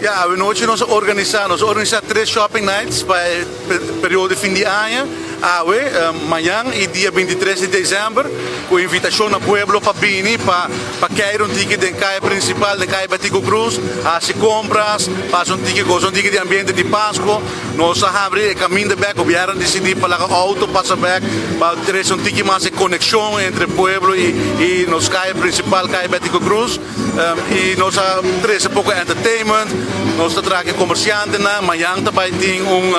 Ja, awe nos a organisá, nos a organisá tres shopping nights pa e periodo di fin di aña. Awe, mañan i dia 23 di desèmber, ku invitashon na pueblo pa bini, pa keiru un tiki den kaya prinsipal, den Kaya Betico Croes, hasi kompras, pasa un tiki, gosa un tiki di ambiente di Pasku. Nos a habri e kaminda bèk, gobièrnu a disidí pa laga outo pasa bèk, pa trese un tiki mas e konekshon entre pueblo i nos kaya prinsipal, Kaya Betico Croes. I nos a trese poko entertainment, nos ta traha ku e komersiantenan. Mañan ta bai tin un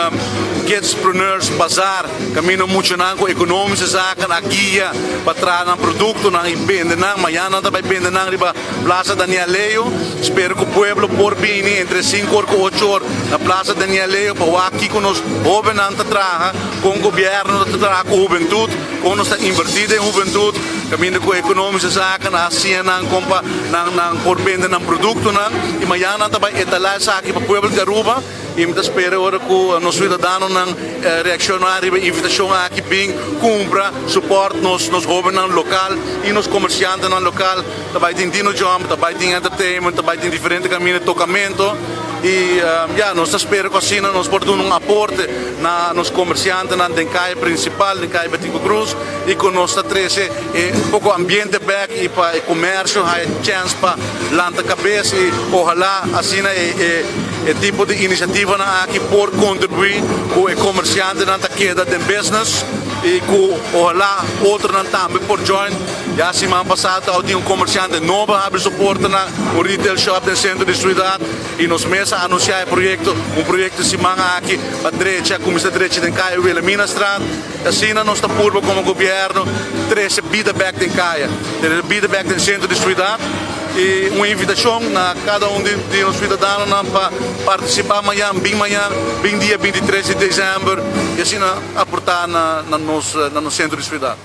Kidspreneurs Bazaar, kaminda muchanan ku ekonomische zaken a guia pa traha nan produktonan i bende nan. Mañan nan ta bai bende nan riba Plaza Daniel Leo. Spero ku pueblo por bini entre 5 or ku 8 or na Plaza Daniel Leo pa wak kiko nos hóbennan ta traha, kon gobièrnu ta traha ku hubentut, kon nos ta invertí den hubentut, kaminda ku ekonomische zaken a siña nan kon pa nan por bende nan produktonan. I mañan nan ta bai etalá esaki pa pueblo di Aruba i mi ta spera ora ku nos siudadanonan reakshoná riba e invitashon aki bin kumpra, support nos hóbennan lokal i nos komersiantenan lokal. Ta bai tin dino jump, ta bai tin entertainment, ta bai tin diferente kaminda tokamento i ya, nos ta spera ku asina nos por duna un aporte na nos komersiantenan den kaya prinsipal, den Kaya Betico Croes, i ku nos ta trese e poko ambiente bèk i pa e komersio haya chèns pa lanta kabes i ohalá asina e tipo di inisiativanan aki por kontribuí ku e komersiantenan ta keda den business i ku ohalá otronan tambe por join. Ya siman pasá tabatin un komersiante nobo a habri su portanan, un retail shop den sentro di siudat, i nos mes a anunsiá e proyekto, un proyekto siman aki pa drecha, kuminsá drecha den kaya Wilhelminastraat. Asina nos ta purba komo gobièrnu trese bida bèk den kaya, trese bida bèk den sentro di siudat. I un invitashon na kada un di nos siudadanonan pa partisipá mañan, bin mañan, bin dia 23 di desèmber i asina aportá na nos sentro di siudat.